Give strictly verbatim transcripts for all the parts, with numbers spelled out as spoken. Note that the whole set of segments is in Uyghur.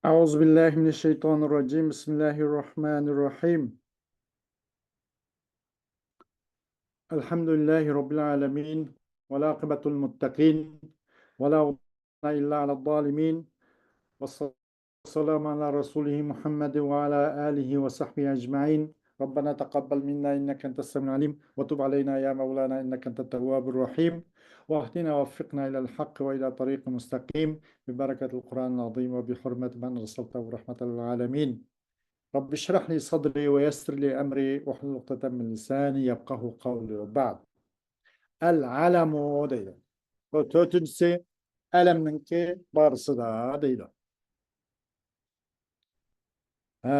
أعوذ بالله من الشيطان الرجيم. بسم الله الرحمن الرحيم. الحمد لله رب العالمين. والعاقبة للمتقين. ولا عدوان إلا على الظالمين. والصلاة والسلام على رسوله محمد وعلى آله وصحبه أجمعين. ربنا تقبل منا إنك أنت السميع العليم، وتب علينا يا مولانا إنك أنت التواب الرحيم، واهدنا ووفقنا إلى الحق وإلى طريق مستقيم، ببركة القرآن العظيم وبحرمة من أرسلته رحمة للعالمين. رب اشرح لي صدري ويسر لي أمري واحلل عقدة من لساني يفقهوا قولي وبعد. ئەل ئەلەمۇ دەيدۇ. بۇ تۆتىنچىسى ئەلەمنىڭكى بارىسىدا دەيدۇ. ئە،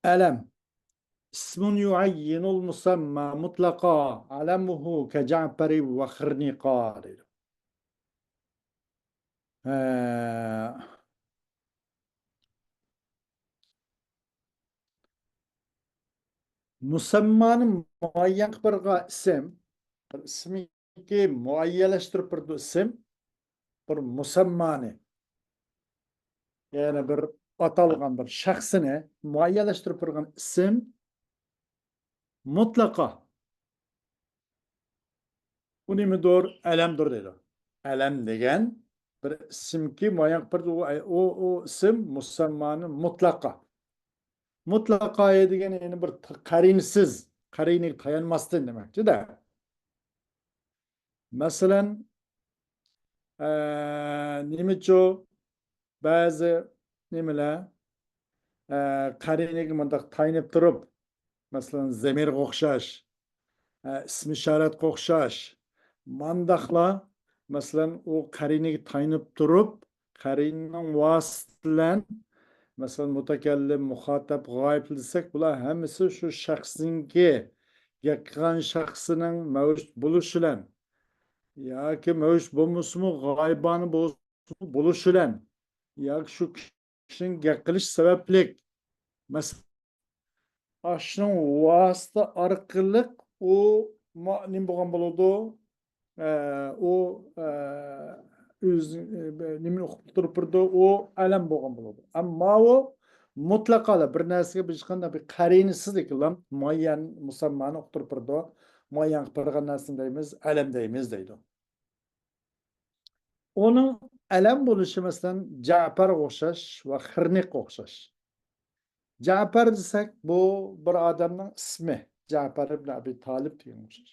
ئەلەم. اسم يعين المسمى مطلقا، علمه كجعفر وخرنقا دەيدۇ. ئە، مۇسەممانى مۇئەييەن قىلىپ بېرىدىغان ئىسىم، بىر ئىسمىكى مۇئەييەنلەشتۈرۈپ بېرىدۇ ئىسىم، بىر مۇسەممانى، يەنى بىر ئاتالغان بىر شەخسنى مۇئەييەنلەشتۈرۈپ بېرىدىغان ئىسىم مۇتلەقا. ئۇ نېمىدۇر؟ ئەلەمدۇر دەيدۇ. ئەلەم دېگەن بىر ئىسىمكى مۇئەييەن قىلىپ بېرىدۇ. ئۇ، ئۇ، ئۇ ئىسىم مۇسەممانى مۇتلەقا. مۇتلەقا دېگەن يەنى بىر ت-، قەرىنىسىز، قەرىنىگە تايانماستىن دېمەكچىدە. مەسىلەن، ئە، نېمىچۇ بەزى نېمىلەر، ئە، قەرىنىگە مۇنداق تايىنىپ تۇرۇپ، مەسىلەن، زەمىرغا ئوخشاش، ئە، ئىسمى ئىشارەتكە ئوخشاش، مانداقلا، مەسىلەن، ئۇ قەرىنىگە تايىنىپ تۇرۇپ، قەرىنىنىڭ ۋاسىتىسى بىلەن، مەسىلەن، مۇتەكەللىم، مۇخاتەپ، غايىب دېسەك، بۇلار ھەممىسى شۇ شەخسنىڭكى گەپ قىلغان شەخسىنىڭ مەۋجۇت بولۇشى بىلەن ياكى مەۋجۇت بولمىسىمۇ، غايىبانە بولسىمۇ بولۇشى بىلەن ياكى شۇ كىشىنىڭ گەپ قىلىش سەۋەبلىك، مەسىلەن، ئاشۇنىڭ ۋاسىتە ئارقىلىق ئۇ ما-، نېمە بولغان بولىدۇ؟ ئە، ئۇ، ئە، ئۆز، ئە، نېمىنى ئۇقۇپ تۇرۇپ بېرىدۇ؟ ئۇ ئەلەم بولغان بولىدۇ. ئەمما ئۇ مۇتلەقلا بىر نەرسىگە ھېچقانداق بىر قەرىنىسىز مۇئەييەن مۇسەممانى ئۇقتۇرۇپ بېرىدۇ. مۇئەييەن قىلىپ بېرىدىغان نەرسىنى دەيمىز، ئەلەم دەيمىز دەيدۇ. ئۇنىڭ ئەلەم بولۇشى، مەسىلەن، جەپەرگە ئوخشاش ۋە خىرنىققا ئوخشاش. جەپەر دېسەك، بۇ بىر ئادەمنىڭ ئىسمى. جەپەر ئىبن ئەبى تالىپ دېگەن ئوخشاش.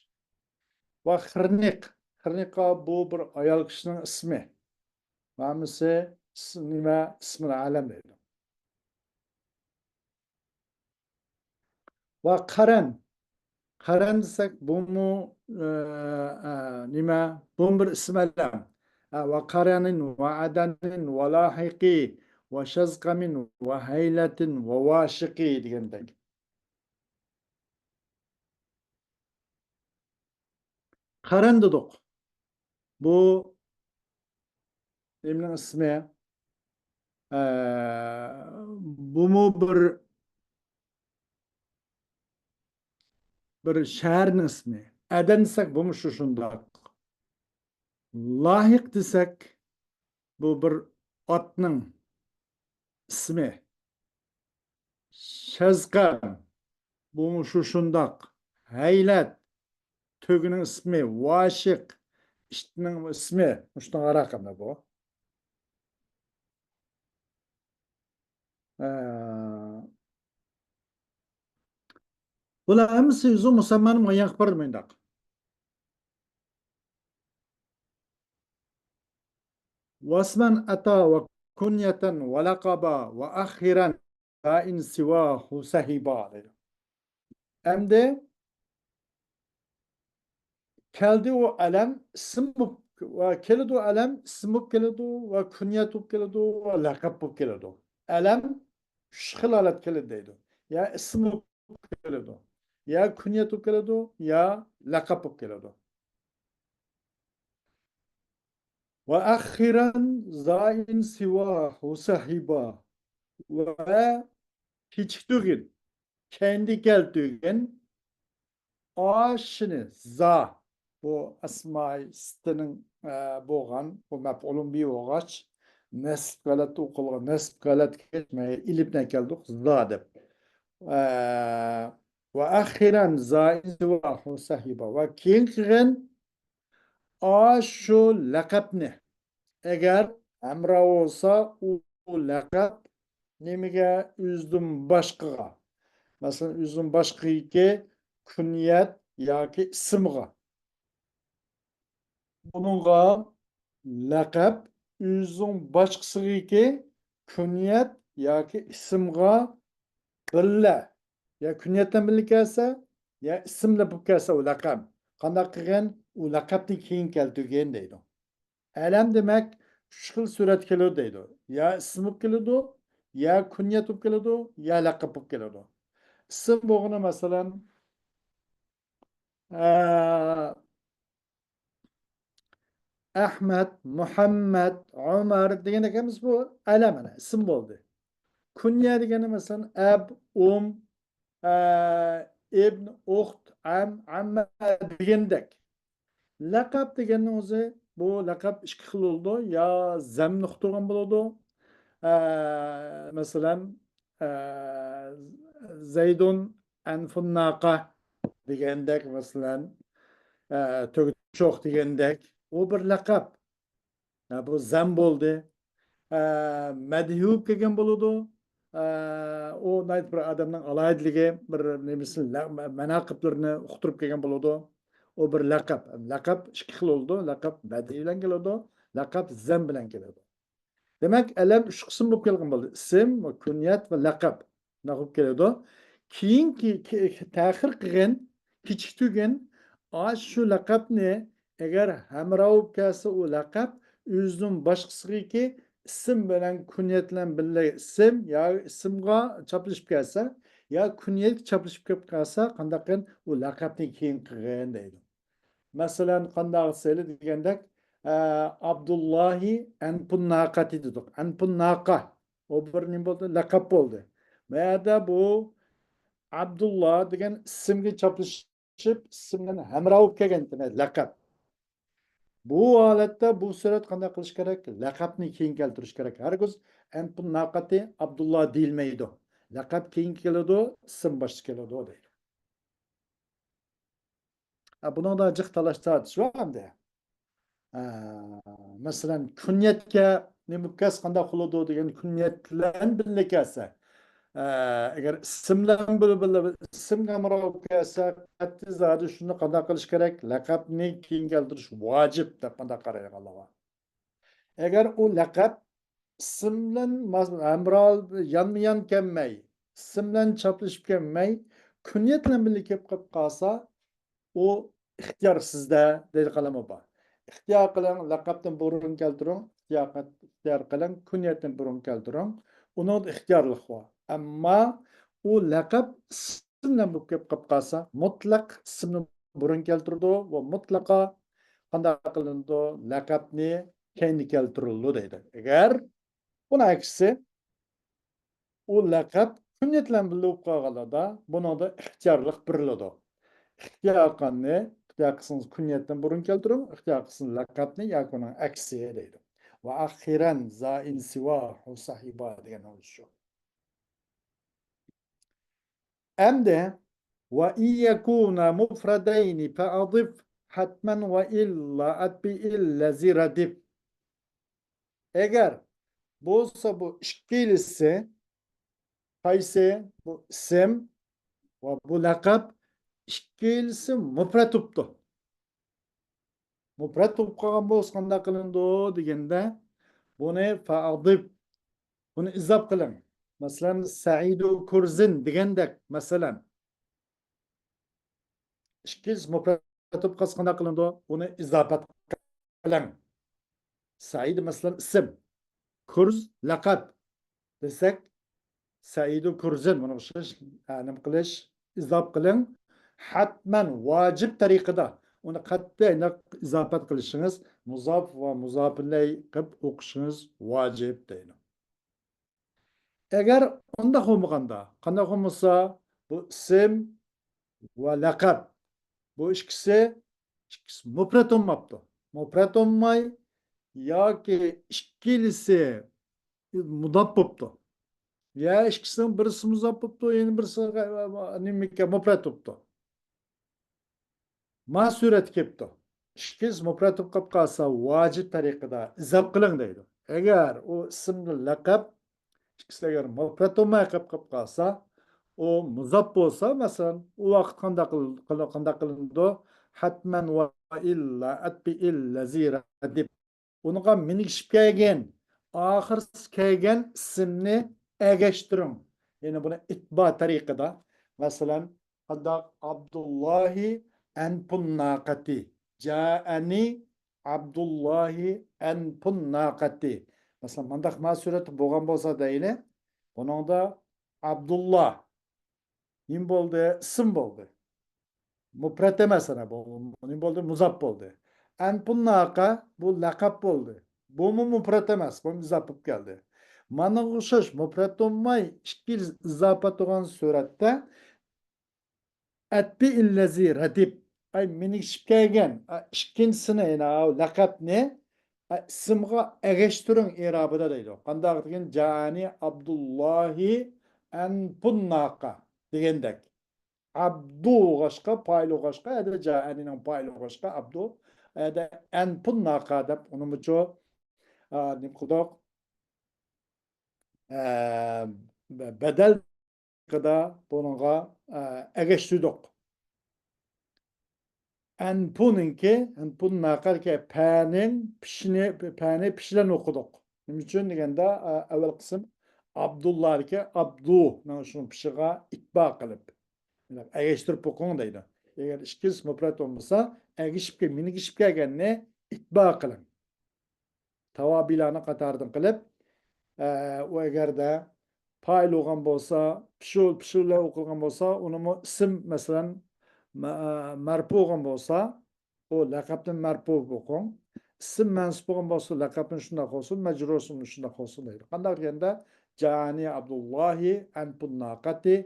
ۋە خىرنىق. خىرنىققا بۇ بىر ئايال كىشىنىڭ ئىسمى. ۋە ھەممىسى ئىس-، نېمە، ئىسمىل ئەلەم دەيدۇ. ۋە قەرەن. قەرەن دېسەك، بۇمۇ، ئە، ئە، نېمە؟ بۇمۇ بىر ئىسىم ئەلەم. ئە، ۋە قەرەنىن ۋە ئەدەنىن ۋە لاھىقى ۋە شەزقەمىن ۋە ھەيلەتىن ۋە ۋاشىقى دېگەندەك. قەرەن دېدۇق. بۇ نېمىنىڭ ئىسمى؟ ئە، بۇمۇ بىر، بىر شەھەرنىڭ ئىسمى. ئەدەن دېسەك، بۇمۇ شۇ شۇنداق. لاھىق دېسەك، بۇ بىر ئاتنىڭ ئىسمى. شەزقەم، بۇمۇ شۇ شۇنداق. ھەيلەت، تۆگىنىڭ ئىسمى. ۋاشىق، ئىتنىڭ ئىسمى. مۇشۇنىڭغا قاراپ قېلىڭ بۇ. ئە، بۇلار ھەممىسى ئۆزى مۇسەممانى مۇئەييەن قىلىپ بېرىدۇ مۇنداق. واسما أتى وكنية ولقبا وآخرا زائن سواه سحبا دەيدۇ. ئەمدى كەلدى ئۇ ئەلەم، ئىسىم بولۇپ، ۋە كېلىدۇ ئەلەم، ئىسىم بولۇپ كېلىدۇ، ۋە كۇنيەت بولۇپ كېلىدۇ، ۋە لەقەب بولۇپ كېلىدۇ. ئەلەم ئۈچ خىل ھالەت كېلىدۇ دەيدۇ. يا ئىسىم بولۇپ كېلىدۇ، يا كۇنيەت بولۇپ كېلىدۇ، يا لەقەب بولۇپ كېلىدۇ. وآخرا زائن سواه سحبا. ۋە كېچىكتۈرگىن، كەينىدىن كەلتۈرگىن، ئاشۇنى زا، بۇ ئەسمائى سىتتىنىڭ، ئە، بولغان، بۇ مەپئۇلۇن بى بولغاچ، نەسب ھالەتتە ئوقۇلغان، نەسب ھالەتكە كەچمەي، ئېلىپنى ئەكەلدۇق، زا دەپ. ئە، ۋە ئەخىرەن زائىن سىۋاھۇ ساھىبا. ۋە كېيىن قىلغىن ئاشۇ لەقەپنى. ئەگەر ھەمراھ بولسا ئۇ لەقەپ نېمىگە؟ ئۆزىدىن باشقىغا. مەسىلەن، ئۆزىدىن باشقىدىكى كۇنيەت ياكى ئىسىمغا. بۇنىڭغا لەقەپ ئۆزىنىڭ باشقىسىدىكى كۇنيەت ياكى ئىسىمغا بىللە، يا كۇنيەت بىلەن بىللە كەلسە، يا ئىسىم بىلەن بولۇپ كەلسە ئۇ لەقەپ. قانداق قىلغىن؟ ئۇ لەقەپنى كېيىن كەلتۈرگىن دەيدۇ. ئەلەم دېمەك، ئۈچ خىل سۈرەتتە كېلىدۇ دەيدۇ. يا ئىسىم بولۇپ كېلىدۇ، يا كۇنيەت بولۇپ كېلىدۇ، يا لەقەپ بولۇپ كېلىدۇ. ئىسىم بولغىنى، مەسىلەن، ئە، ئەھمەد، مۇھەممەد، ئۆمەر دېگەندەك ئەمەس، بۇ ئەلەم، ئەنە، ئىسىم بولدى. كۇنيە دېگەننى، مەسىلەن، ئەب، ئۇم، ئە، ئىبن، ئۇخت، ئەم، ئەممە دېگەندەك. لەقەپ دېگەننىڭ ئۆزى، بۇ لەقەپ ئىككى خىل بولىدۇ. يا زەمنى ئۇقتۇرغان بولىدۇ. ئە، مەسىلەن، ئە، زەيدۇن ئەنفۇنناقە دېگەندەك، مەسىلەن، ئە، تۆگىچوق دېگەندەك، ئۇ بىر لەقەپ. ئە، بۇ زەم بولدى. ئە، مەدھىي بولۇپ كەلگەن بولىدۇ. ئە، ئۇ ناھايىتى بىر ئادەمنىڭ ئالاھىدىلىكى، بىر نېمىسىنى، لە-، مەناقىبلىرىنى ئۇقتۇرۇپ كەلگەن بولىدۇ. ئۇ بىر لەقەپ. لەقەپ ئىككى خىل بولىدۇ. لەقەپ مەدھىي بىلەن كېلىدۇ، لەقەپ زەم بىلەن كېلىدۇ. دېمەك، ئەلەم ئۈچ قىسىم بولۇپ كەلگەن بولدى. ئىسىم ۋە كۇنيەت ۋە لەقەپ. شۇنداق بولۇپ كېلىدۇ. كېيىنكى، كې-، تەخىر قىلغىن، كېچىكتۈرگىن، ئاشۇ لەقەپنى، ئەگەر ھەمراھ بولۇپ كەلسە ئۇ لەقەپ، ئۆزىنىڭ باشقىسىدىكى ئىسىم بىلەن كۇنيەت بىلەن بىللە ئىسىم يا ئىسىمغا چاپلىشىپ كەلسە، يا كۇنيەتكە چاپلىشىپ كېلىپ قالسا، قانداق قىلغىن؟ ئۇ لەقەپنى كېيىن قىلغىن دەيدۇ. مەسىلەن، قانداق سەيلى دېگەندەك، ئە، ئابدۇللاھى ئەنپۇنناقەتى دېدۇق. ئەنپۇنناقە. ئۇ بىر نېمە بولدى؟ لەقەپ بولدى. بۇ يەردە بۇ ئابدۇللا دېگەن ئىسىمگە چاپلىشىپ، ئىسىم بىلەن ھەمراھ بولۇپ كەلگەن لەقەپ. بۇ ھالەتتە بۇ سۈرەت قانداق قىلىش كېرەك؟ لەقەپنى كېيىن كەلتۈرۈش كېرەك. ھەرگىز ئەنپۇنناقەتى ئابدۇللا دېيىلمەيدۇ. لەقەپ كېيىن كېلىدۇ، ئىسىم باشتا كېلىدۇ دەيدۇ. ھە، بۇنىڭدا جىق تالاش تارتىش بار ئەمدى. ھە، مەسىلەن، كۇنيەتكە نېمە بولۇپ كەلسە قانداق بولىدۇ دېگەن، كۇنيەت بىلەن بىللە كەلسە. ھە، ئەگەر ئىسىم بىلەن بىللە، بىللە، ئىسىمگە ھەمراھ بولۇپ كەلسە، قەتئىي زادى شۇنى قانداق قىلىش كېرەك؟ لەقەپنى كېيىن كەلتۈرۈش ۋاجىپ دەپ مۇنداق قارايدىغانلار بار. ئەگەر ئۇ لەقەپ ئىسىم بىلەن ماس-، ھەمراھ، يانمۇ يان كەلمەي، ئىسىم بىلەن چاپلىشىپ كەلمەي، كۇنيەت بىلەن بىللە كېلىپ قېلىپ قالسا، ئۇ ئىختىيار سىزدە دەيدىغانلارمۇ بار. ئىختىيار قىلىڭ، لەقەپتىن بۇرۇن كەلتۈرۈڭ، ئىختىيار، ئىختىيار قىلىڭ، كۇنيەتتىن بۇرۇن كەلتۈرۈڭ. ئۇنىڭدا ئىختىيارلىق بار. ئەمما ئۇ لەقەپ ئىسىم بىلەن بولۇپ كېلىپ قېلىپ قالسا، مۇتلەق ئىسىمنى بۇرۇن كەلتۈرىدۇ ۋە مۇتلەقا قانداق قىلىنىدۇ؟ لەقەپنى كەينىدە كەلتۈرۈلىدۇ دەيدۇ. ئەگەر بۇنىڭ ئەكسى، ئۇ لەقەپ كۇنيەت بىلەن بىللە بولۇپ قالغانلاردا بۇنىڭدا ئىختىيارلىق بېرىلىدۇ. ئىختىيار قىلغاننى، ئىختىيار قىلسىڭىز كۇنيەتتىن بۇرۇن كەلتۈرۈڭ، ئىختىيار قىلسىڭىز لەقەپنى ياكى ئۇنىڭ ئەكسى دەيدۇ. ۋە ئاخىرەن زائىن سىۋاھۇ ساھىبا دېگەن شۇ. ئەمدى، ۋە ئىن يەكۇنا مۇفرەدەينى فەئەضىف ھەتمەن ۋە ئىللا ئەتبىئىللەزى رەدىف. ئەگەر بولسا بۇ ئىككىلىسى، قايسى؟ بۇ ئىسىم ۋە بۇ لەقەپ ئىككىلىسى مۇپرەت بوپتۇ. مۇپرەت بولۇپ قالغان بولسا قانداق قىلىنىدۇ دېگەندە، بۇنى فەئەضىف، بۇنى ئىزاپ قىلىڭ. مەسىلەن، سەئىدۇ كۇرزىن دېگەندەك، مەسىلەن. ئىككىنچىسى مۇپرەت بولۇپ قالسا قانداق قىلىنىدۇ؟ ئۇنى ئىزاپەت قىلىڭ. سەئىد، مەسىلەن، ئىسىم. كۇرز، لەقەپ. دېسەك، سەئىدۇ كۇرزىن، بۇنى ئوخشاش، ئە، نېمە قىلىش، ئىزاپ قىلىڭ. ھەتمەن، ۋاجىپ تەرىقىدە ئۇنى قەتئىي ئىزاپەت قىلىشىڭىز، مۇزاپ ۋە مۇزاپىلەي قىلىپ ئوقۇشىڭىز ۋاجىپ دەيدۇ. ئەگەر ئۇنداق بولمىغاندا، قانداق بولمىسا، بۇ ئىسىم ۋە لەقەپ، بۇ ئىككىسى ئىككىسى مۇپرەت بولماپتۇ. مۇپرەت بولماي ياكى ئىككىلىسى مۇزاپ بوپتۇ. يا ئىككىسىنىڭ بىرسى مۇزاپ بوپتۇ، يەنە بىرسى نېمىكەن، مۇپرەت بوپتۇ. ما سۈرەتكە كېلىپتۇ. ئىككىسى مۇپرەت بولۇپ قالسا، ۋاجىب تەرىقىدە ئىزاپ قىلىڭ دەيدۇ. ئەگەر ئۇ ئىسىمنى لەقەپ ئىككىسى ئەگەر مۇپرەت بولماي قېلىپ قالسا، ئۇ مۇزاپ بولسا، مەسىلەن، ئۇ ۋاقىت قانداق قىل-، قىل-، قانداق قىلىنىدۇ؟ ھەتمەن ۋە ئىللا، ئەتبىئىللەزى رەدىپ. ئۇنىڭغا مىنگىشىپ كەلگەن، ئاخىرسى كەلگەن ئىسىمنى ئەگەشتۈرۈڭ. يەنى بۇنى ئىتبا تەرىقىدە، مەسىلەن، قانداق؟ ئابدۇللاھى ئەنپۇن ناقەتى. جائەنى ئابدۇللاھى ئەنپۇن ناقەتى. مەسىلەن، مانداق ما سۈرەتتە بولغان بولسا دەيلى، بۇنىڭدا ئابدۇللا نېمە بولدى؟ ئىسىم بولدى. مۇپرەت ئەمەس ئەنە بۇ. نېمە بولدى؟ مۇزاپ بولدى. ئەنپۇن ناقە بۇ لەقەپ بولدى. بۇمۇ مۇپرەت ئەمەس، بۇمۇ ئىزاپە بولۇپ كەلدى. مانا ئوخشاش مۇپرەت بولماي ئىككى ئىزاپە تۇرغان سۈرەتتە ئەتبىئىللەزى رەدىپ. ئاي، مىنگىشىپ كەلگەن، ئا، ئىككىنچىسىنى، يەنى ئاۋۇ لەقەپنى، ئا، ئىسىمغا ئەگەشتۈرۈڭ ئېرابىدا دەيدۇ. قانداق دېگەن؟ جائەنى ئابدۇللاھى ئەنپۇن ناقە دېگەندەك. ئابدۇ بولغاچقا، پائىل بولغاچقا، ئەدە جائەنىنىڭ پائىل بولغاچقا، ئابدۇ. ئەدە ئەنپۇن ناقە دەپ ئۇنىمۇچۇ، ئا، نېمە قىلدۇق؟ ئە، بەدەل قىدا بۇنىڭغا، ئە، ئەگەشتۈردۇق. ئەنپۇنىڭكى، ئەنپۇن ناقەركە پەنىڭ پىشىنى، پەنى پىشىلەن ئوقۇدۇق. نېمە ئۈچۈن دېگەندە، ئە، ئەۋۋەل قىسىم ئابدۇللادىكى ئابدۇ، مانا شۇنىڭ پىشىغا ئىتبا قىلىپ، ئەگەشتۈرۈپ ئوقۇڭ دەيدۇ. ئەگەر ئىككىنچىسى مۇپرەت بولمىسا، ئەگىشىپ كەل-، مېنىڭ ئىگىشىپ كەلگەننى ئىتبا قىلىڭ. تاۋابىلارنى قاتارىدىن قىلىپ، ئە، ئۇ ئەگەردە پائىل بولغان بولسا، پىشۇل، پىشۇل بىلەن ئوقۇلغان بولسا، ئۇنىمۇ ئىسىم، مەسىلەن، مە-، مەرپۇ بولغان بولسا، ئۇ لەقەپتىن مەرپۇ بولۇپ ئوقۇڭ. ئىسىم مەنسۇپ بولغان بولسا، لەقەپتىن شۇنداق بولسۇن، مەجرۇرسىمۇ شۇنداق بولسۇن دەيدۇ. قانداق دېگەندە، جانى ئابدۇللاھى ئەنپۇن ناقەتى،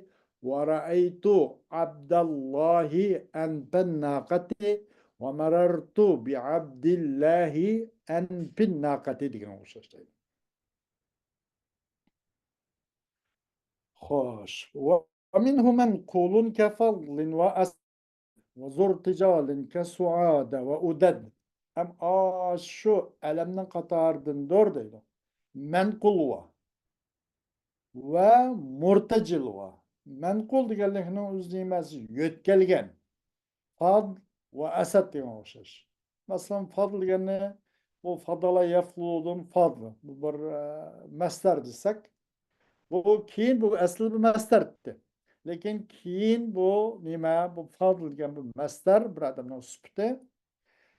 ۋە رەئەيتۇ ئابداللاھى ئەنپەن ناقەتى، ۋە مەرەرتۇ بىئابدىللاھى ئەنپىن ناقەتى دېگەنگە ئوخشاش دەيدۇ. خوش. ۋە مىنھۇ مەنقۇلۇن كەفەضلىن ۋە ئەس-، ۋە زۇرتىجالىن كەسۇئادە ۋە ئۇدەد. ھەم ئاشۇ ئەلەمنىڭ قاتارىدىندۇر دەيدۇ. مەنقۇل ۋە، ۋە مۇرتەجىل ۋە. مەنقۇل دېگەنلىكنىڭ ئۆزى نېمىسى؟ يۆتكەلگەن. فەضل ۋە ئەسەد دېگەن ئوخشاش. مەسىلەن، فەضل دېگەننى بۇ فەضەلە يەفلۇدىن فەضل. بۇ بىر، ئە، مەسدەر دېسەك، بۇ كېيىن بۇ ئەسلى بىر مەسدەر ئىدى. لېكىن كېيىن بۇ نېمە؟ بۇ فەضل دېگەن بىر مەسدەر، بىر ئادەمنىڭ سۈپىتى.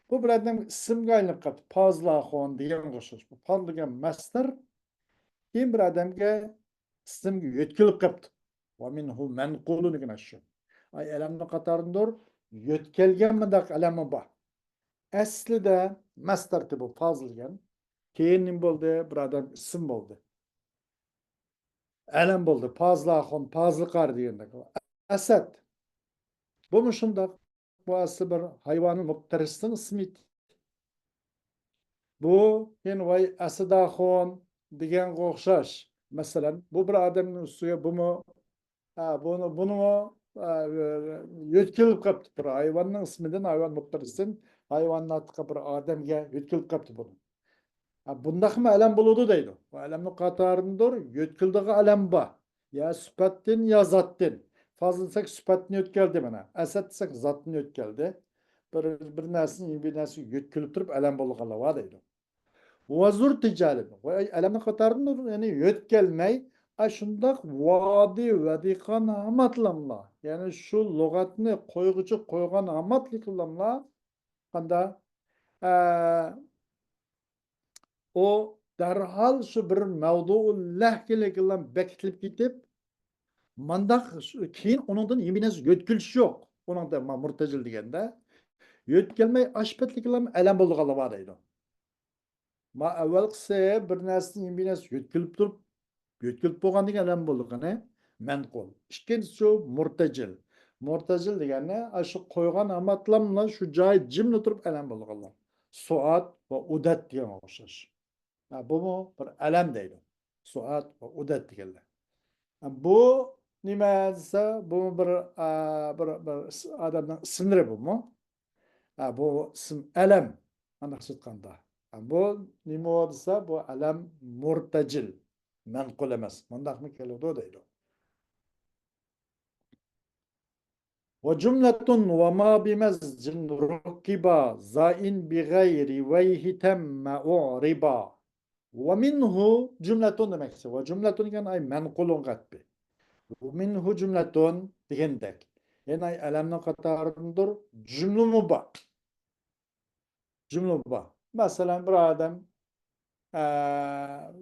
بۇ بىر ئادەم ئىسىمگە ئايلىنىپ قاپتۇ. پازلاخون دېگەنگە ئوخشاش. بۇ فەضل دېگەن مەسدەر. كېيىن بىر ئادەمگە ئىسىمگە يۆتكىلىپ قاپتۇ. ۋە مىنھۇ مەنقۇلۇن دېگەن شۇ. ئاي، ئەلەمنىڭ قاتارىدىندۇر، يۆتكەلگەن مۇنداق ئەلەممۇ بار. ئەسلىدە مەسدەرتى بۇ پازىل دېگەن. كېيىن نېمە بولدى؟ بىر ئادەم ئىسىم بولدى. ئەلەم بولدى. پازىل ئاخۇن، پازىل قارى دېگەندەك. ئەسەد. بۇمۇ شۇنداق. بۇ ئەسلى بىر ھايۋانى مۇپتەرىسنىڭ ئىسمى ئىدى. بۇ كېيىن ۋاي ئەسىداخۇن دېگەنگە ئوخشاش. مەسىلەن، بۇ بىر ئادەمنىڭ ئۈستىگە بۇمۇ، ھە، بۇنى، بۇنىمۇ، ھە، يۆتكىلىپ قاپتۇ. بىر ھايۋاننىڭ ئىسمىدىن، ھايۋان مۇپتەرىسىدىن، ھايۋاننىڭ ئاتىقى بىر ئادەمگە يۆتكىلىپ قاپتۇ بۇنى. ھە، بۇنداقمۇ ئەلەم بولىدۇ دەيدۇ. بۇ ئەلەمنىڭ قاتارىدىندۇر، يۆتكىلىدىغان ئەلەم بار. يا سۈپەتتىن، يا زاتتىن. فازىل دېسەك، سۈپەتتىن يۆتكەلدى مانا. ئەسەد دېسەك، زاتتىن يۆتكەلدى. بىر، بىر نەرسىنى بىر نەرسىگە يۆتكىلىپ تۇرۇپ ئەلەم بولغانلار بار دەيدۇ. ۋە زۇرتىجالىن. ۋە ئەلەمنىڭ قاتارىدىن، يەنى يۆتكەلمەي، ئاشۇنداق ۋادى ۋەدىقان ھاماتلاملا. يەنى شۇ لۇغەتنى قويغۇچى قويغان ھاماتلىقلاملا. قاندا؟ ئە، ئۇ دەرھال شۇ بىر مەۋدۇئۇل لەھگىلىك بىلەن بېكىتىلىپ كېتىپ، مانداق شۇ، كېيىن ئۇنىڭدىن يېڭى بىر نەرسە يۆتكىلىش يوق. ئۇنىڭدا ما مۇرتەجىل دېگەندە، يۆتكەلمەي ئاشۇ پەتلىك بىلەن ئەلەم بولىدىغانلار بار دەيدۇ. ما ئەۋۋەلقىسى بىر نەرسىدىن يېڭى بىر نەرسە يۆتكىلىپ تۇرۇپ، يۆتكىلىپ بولغاندىن كېيىن ئەلەم بولىدىغىنى مەنقۇل. ئىككىنچىسى شۇ مۇرتەجىل. مۇرتەجىل دېگەننى ئاشۇ قويغان ئاماتلاملا شۇ جاي جىملا تۇرۇپ ئەلەم بولىدىغانلار. سوئاد ۋە ئۇدەت دېگەنگە ئوخشاش. ھە، بۇمۇ بىر ئەلەم دەيدۇ. سوئاد ۋە ئۇدەت دېگەنلەر. ھە، بۇ نېمە دېسە، بۇ بىر، ئا، بىر، بىر ئىس-، ئادەمنىڭ ئىسىملىرى بۇمۇ. ھە، بۇ ئىسىم ئەلەم. ئانداق ئېيتقاندا. ھە، بۇ نېمە دېسە، بۇ ئەلەم مۇرتەجىل. مەنقۇل ئەمەس. مۇنداقمۇ كېلىدۇ دەيدۇ. وجملة وما بمزج ركبا زائن بغير ويه تم أعربا. ومنه جملة دېمەكچى. وجملة دېگەن ئاي مەنقۇلۇن غەتبى. ومنه جملة دېگەندەك. يەنى ئاي ئەلەمنىڭ قاتارىدىندۇر جۈملىمۇ بار. جۈملە بار. مەسىلەن، بىر ئادەم، ئە،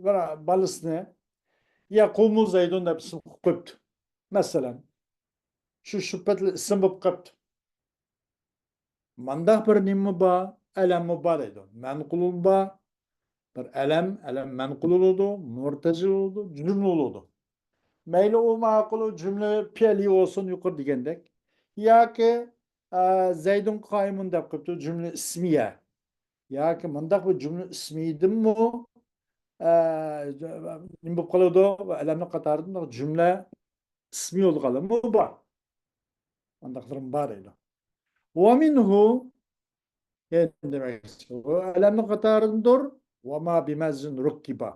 بىر بالىسىنى يەقۇمۇ زەيدۇن دەپ ئىسىم قويۇپ قويۇپتۇ. مەسىلەن، شۇ شۇپەتلىك ئىسىم بولۇپ قاپتۇ. مانداق بىر نېمىمۇ بار، ئەلەممۇ بار دەيدۇ. مەنقۇلۇ بار. بىر ئەلەم، ئەلەم مەنقۇل بولىدۇ، مۇرتەجىل بولىدۇ، جۈملە بولىدۇ. مەيلى ئۇ ماقۇل، جۈملە پېئلى بولسۇن، يۇقىرى دېگەندەك. ياكى، ئە، زەيدۇن قائىمۇن دەپ قويۇپتۇ، جۈملە ئىسمىيە. ياكى مۇنداق بىر جۈملە ئىسمىيدىنمۇ، ئە، نېمە بولۇپ قالىدۇ؟ ئەلەمنىڭ قاتارىدا جۈملە ئىسمى بولغانلىرىمۇ بار. ئانداقلىرىمۇ بار دەيدۇ. ومنه، يەنى دېمەكچى، ئۇ ئەلەمنىڭ قاتارىدىندۇر. وما بمزج ركبا.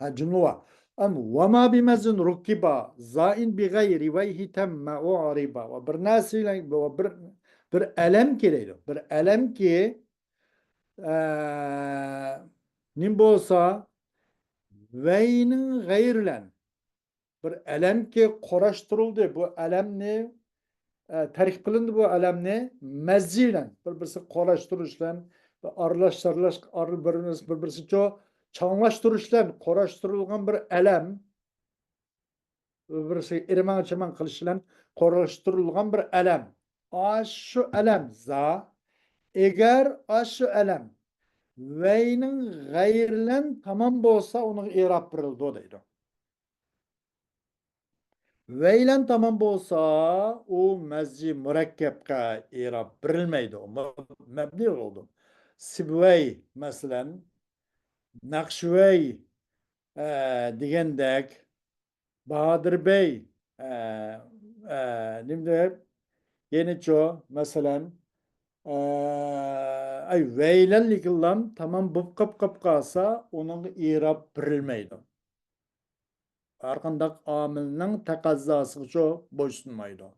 ھە، جۈملە بار. ئەم، وما بمزج ركبا زائن بغير ويه تم أعربا. ۋە بىر نەرسە بىلەن، ۋە بىر، بىر ئەلەمكى دەيدۇ. بىر ئەلەمكى، ئە، نېمە بولسا، ۋەينىڭ غەيرى بىلەن بىر ئەلەمكى قۇراشتۇرۇلدى. بۇ ئەلەمنى، ئە، تەركىب قىلىندى بۇ ئەلەمنى مەزجى بىلەن، بىر-بىرسىگە قۇراشتۇرۇش بىلەن، ئارىلاش-، سارىلاش-، ئار-، بىر-، بىر-، بىر-، بىرسىچۇ چاڭلاشتۇرۇش بىلەن قۇراشتۇرۇلغان بىر ئەلەم، بىر-، بىرسىگە ئىرماڭ-چىرماڭ قىلىش بىلەن قۇراشتۇرۇلغان بىر ئەلەم. ئاشۇ ئەلەم زا، ئەگەر ئاشۇ ئەلەم ۋەينىڭ غەيرى بىلەن تامام بولسا، ئۇنىڭغا ئىراب بېرىلىدۇ دەيدۇ. ۋەي بىلەن تامام بولسا، ئۇ مەزجى مۇرەككەپكە ئىراب بېرىلمەيدۇ، مەبنىي بولىدۇ. سىبۋەي، مەسىلەن، نەقشىۋەي، ئە، دېگەندەك، باھادىر بەي، ئە، ئە، نېمىدەپ، يەنىچۇ، مەسىلەن، ئە، ئەي، ۋەي بىلەن لېكىنلام تامام بوپ قاپ، قاپ قالسا، ئۇنىڭغا ئىراب بېرىلمەيدۇ. ھەرقانداق ئامىلنىڭ تەقەززاسىغىچۇ بويسۇنمايدۇ.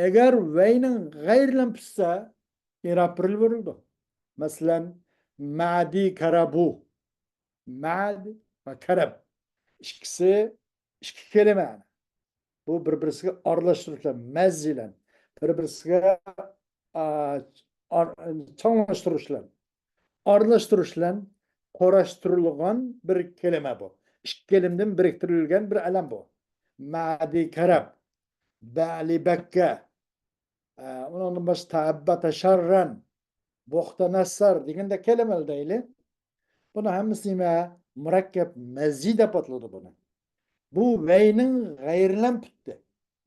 ئەگەر ۋەينىڭ غەيرى بىلەن پۈتسە، ئىراب بېرىلىۋېرىلىدۇ. مەسىلەن، مەدى كەرەبۇ. مەد ۋە كەرەب. ئىككىسى، ئىككى كەلىمە. بۇ بىر-بىرسىگە ئارىلاشتۇرۇش بىلەن، مەزجى بىلەن. بىر-بىرسىگە، ئا، ئار-، چاڭلاشتۇرۇش بىلەن. ئارىلاشتۇرۇش بىلەن قۇراشتۇرۇلغان بىر كەلىمە بۇ. ئىككى كەلىمىدىن بىرىكتۈرۈلگەن بىر ئەلەم بۇ. مەدى كەرەب، بەلى بەككە، ئە، ئۇنىڭدىن باشقا تەببەتە شەررەن، بوختە نەسسەر دېگەندەك كەلىمىلەر دەيلى. بۇنىڭ ھەممىسى نېمە؟ مۇرەككەپ مەزجى دەپ ئاتىلىدۇ بۇنى. بۇ ۋەينىڭ غەيرىلەن پۈتتى.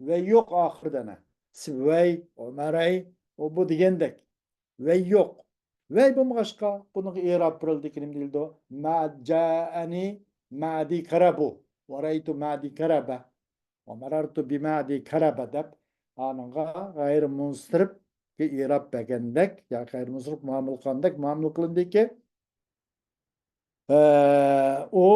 ۋەي يوق ئاخىرىدا ئەنە. سىبۋەي، ئۆمەرەي، ئۇ بۇ دېگەندەك. ۋەي يوق. ۋەي بولمىغاچقا، بۇنىڭغا ئىراب بېرىلدى، نېمە دېيىلىدۇ؟ مە-، جائەنى مەدى كەرەبۇ. ۋە رەيتۇ مەدى كەرەبە. ۋە مەرەرتۇ بىمەدى كەرەبە دەپ، ئانىڭغا غەيرىي مۇنسەرىپكە ئىراب بەرگەندەك، يا غەيرىي مۇنسەرىپ مۇئامىلە قىلغاندەك مۇئامىلە قىلىندىكى، ئە، ئۇ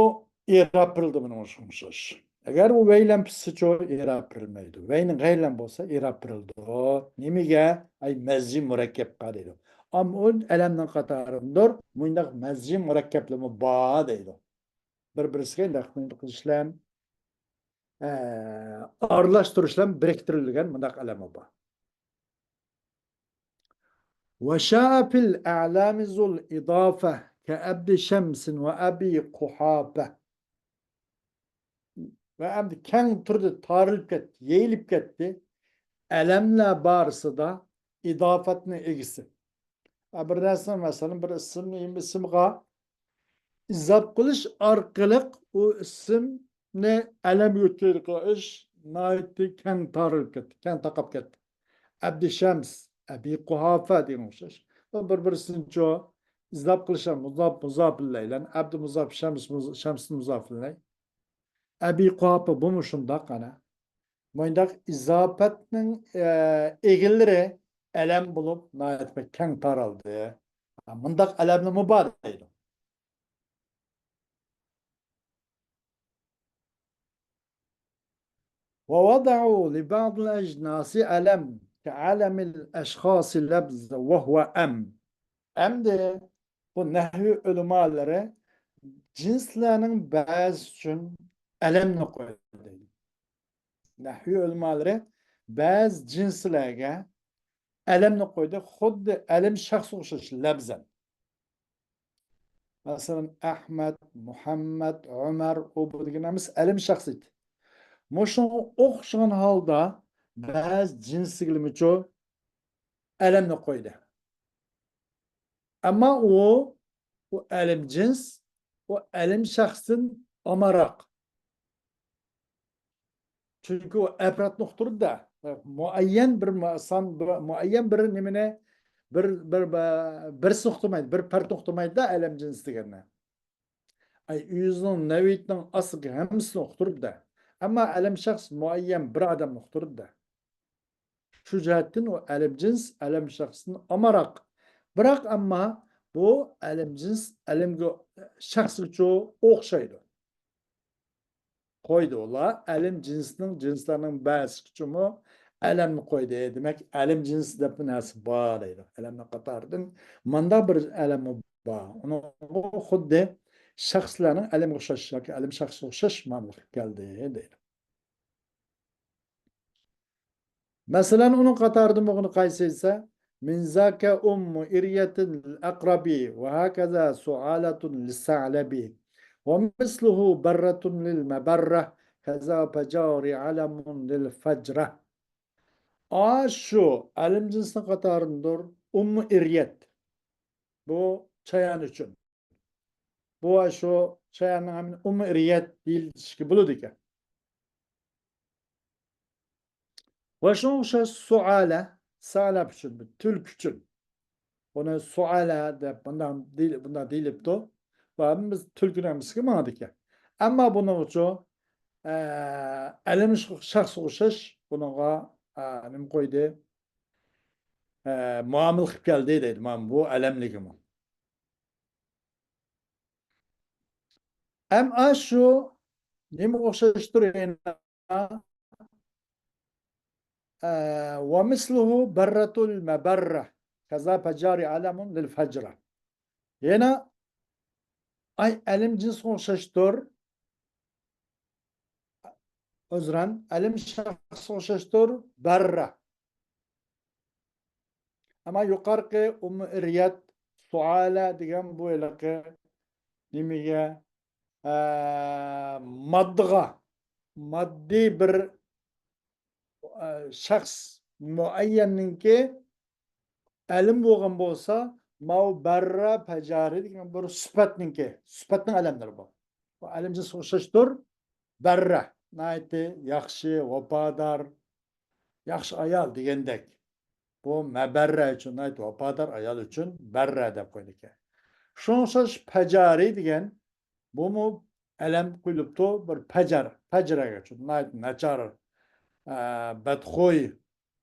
ئىراب بېرىلدى بۇنىڭغا ئوخشاش. ئەگەر ئۇ ۋەي بىلەن پۈتسىچۇ ئىراب بېرىلمەيدۇ. ۋەينىڭ غەيرى بىلەن بولسا ئىراب بېرىلىدۇ. نېمىگە؟ ئەي مەزجى مۇرەككەپكە دەيدۇ. ئەمما ئۇ ئەلەمنىڭ قاتارىدىندۇر. مۇنداق مەزجى مۇرەككەپلىرىمۇ بار دەيدۇ. بىر-بىرسىگە ئىنداق قىلىش بىلەن، ئە، ئارىلاشتۇرۇش بىلەن بىرىكتۈرۈلگەن مۇنداق ئەلەممۇ بار. وشاع في الأعلام ذو الإضافة كأبي شمس وأبي قحافة. ۋە ئەمدى كەڭ تۈردە تارىلىپ كەتتى، يېيىلىپ كەتتى. ئەلەملەر بارىسىدا ئىداپەتنىڭ ئىگىسى. ھە، بىر نەرسىنى، مەسىلەن، بىر ئىسىمنى ئىسىمغا ئىزاپ قىلىش ئارقىلىق ئۇ ئىسىمنى ئەلەم يۆتكەيدىغان ئىش ناھايىتى كەڭ تارىلىپ كەتتى، كەڭ تارقاپ كەتتى. ئەبدى شەمس، ئەبى قۇھافە دېگەن ئوخشاش. بۇ بىر-بىرسىنىچۇ ئىزاپ قىلىش ھەم مۇزاپ، مۇزاپ ئىلەيلەن. ئەبدى مۇزاپ، شەمس مۇز-، شەمس مۇزاپ ئىلەي. ئەبى قۇھافە بۇمۇ شۇنداق ئەنە. مۇنداق ئىزاپەتنىڭ، ئە، ئىگىلىرى ئەلەم بولۇپ ناھايىتى بەك كەڭ تارالدى. مۇنداق ئەلەملىمۇ بار دەيدۇ. ووضعوا لبعض الأجناس علم كعلم الأشخاص لبز وهو أم. ئەمدى بۇ نەھۋى ئۆلىمالىرى جىنسلارنىڭ بەزىسى ئۈچۈن ئەلەمنى قويدى. نەھۋى ئۆلىمالىرى بەزى جىنسلارغا ئەلەمنى قويدى، خۇددى ئەلەم شەخسكە ئوخشاش لەبزەن. مەسىلەن، ئەھمەد، مۇھەممەد، ئۆمەر، ئۇ بۇ دېگەن ھەممىسى ئەلەم شەخس ئىدى. مۇشۇنىڭغا ئوخشىغان ھالدا بەزى جىنسلىرىمىچۇ ئەلەمنى قويدى. ئەمما ئۇ، ئۇ ئەلەم جىنس، ئۇ ئەلەم شەخستىن ئامراق. چۈنكى ئۇ ئەپرادنى ئۇقتۇرىدۇ-دە. مۇئەييەن بىر مۇ-، سان، بىر، مۇئەييەن بىر نېمىنى، بىر، بىر، بىر، بىرسىنى ئۇقتۇرمايدۇ، بىر پەردنى ئۇقتۇرمايدۇ-دە، ئەلەم جىنس دېگەننى. ئەي، ئۆزىنىڭ نەۋئىيىتىنىڭ ئاستىدىكى ھەممىسىنى ئۇقتۇرىدۇ-دە. ئەمما ئەلەم شەخس مۇئەييەن بىر ئادەمنى ئۇقتۇرىدۇ-دە. شۇ جەھەتتىن ئۇ ئەلەم جىنس ئەلەم شەخستىن ئامراق. بىراق ئەمما بۇ ئەلەم جىنس ئەلەمگە، شەخسكىچۇ ئوخشايدۇ. قويدى ئۇلار. ئەلەم جىنسنىڭ، جىنسلارنىڭ بەزىسىگىچۇمۇ ئەلەمنى قويدى. دېمەك، ئەلەم جىنس دەپ بىر نەرسە بار دەيدۇ. ئەلەمنىڭ قاتارىدىن مانداق بىر ئەلەممۇ بار. ئۇنىڭغا خۇددى شەخسلەرنىڭ ئەلەمگە ئوخشاش ياكى ئەلەم شەخسكە ئوخشاش مۇئامىلە قىلىپ كەلدى دەيدۇ. مەسىلەن، ئۇنىڭ قاتارىدا بولغىنى قايسى دېسە، من ذاك أم إرية للعقرب، وهكذا سعالة للثعلب، ومثله برة للمبرة، كذا فجار علم للفجرة. ئاشۇ ئەلەم جىنسنىڭ قاتارىدىندۇر ئۇممۇ ئىريەت. بۇ چايان ئۈچۈن. بۇ شۇ شەيئىنىڭ ھەممىنى ئۇممۇ ئىريەت دېيىلىشكە بولىدىكەن. ۋە شۇنىڭغا ئوخشاش سۇئالە، سەئلەب ئۈچۈن، تۈلكە ئۈچۈن. بۇنى سۇئالە دەپ بۇنداق دېيىل-، بۇنداق دېيىلىپتۇ. بۇ ھەممىمىز تۈلكىنىڭ ھەممىسىگە ماڭىدىكەن. ئەمما بۇنىڭ ئۈچۈن، ئە، ئەلەم شەخسكە ئوخشاش بۇنىڭغا، ئە، نېمە قويدى؟ ئە، مۇئامىلە قىلىپ كەلدى دەيدۇ. مانا بۇ ئەلەملىكىمۇ. ئەم ئاشۇ نېمىگە ئوخشاشتۇر يەنە؟ ئە، ومثله برة المبرة، كذا فجار علم للفجرة. يەنە ئاي ئەلەم جىنسكە ئوخشاشتۇر. ئۆزرەن، ئەلەم شەخسكە ئوخشاشتۇر، بەررە. ئەمما يۇقارقى ئۇممۇ ئىريەت، سۇئالە دېگەن بۇ ھېلىقى نېمىگە، ئە، ماددىغا، ماددىي بىر، ئە، شەخس مۇئەييەننىڭكى ئەلەم بولغان بولسا، ماۋۇ بەررە پەجارى دېگەن بىر سۈپەتنىڭكى، سۈپەتنىڭ ئەلەملىرى بۇ. بۇ ئەلەم جىنسكە ئوخشاشتۇر. بەررە، ناھايىتى ياخشى، ۋاپادار، ياخشى ئايال دېگەندەك. بۇ مەبەررە ئۈچۈن، ناھايىتى ۋاپادار ئايال ئۈچۈن بەررە دەپ قويىدىكەن. شۇنىڭغا ئوخشاش پەجارى دېگەن، بۇمۇ ئەلەم قويۇلۇپتۇ، بىر پەجەر، پەجرەگە ئۈچۈن، ناھايىتى ناچار، ئە، بەتخۇي،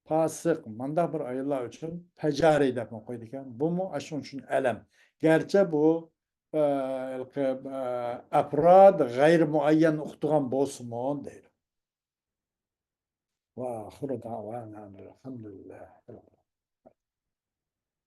پاسىق، مانداق بىر ئاياللار ئۈچۈن پەجارى دەپمۇ قويىدىكەن. بۇمۇ ئاشۇنىڭ ئۈچۈن ئەلەم. گەرچە بۇ، ئە، ھېلىقى، ئە، ئەپراد غەيرىي مۇئەييەن ئۇقتۇرغان بولسىمۇ دەيدۇ. وآخر دعوانا أن الحمد لله.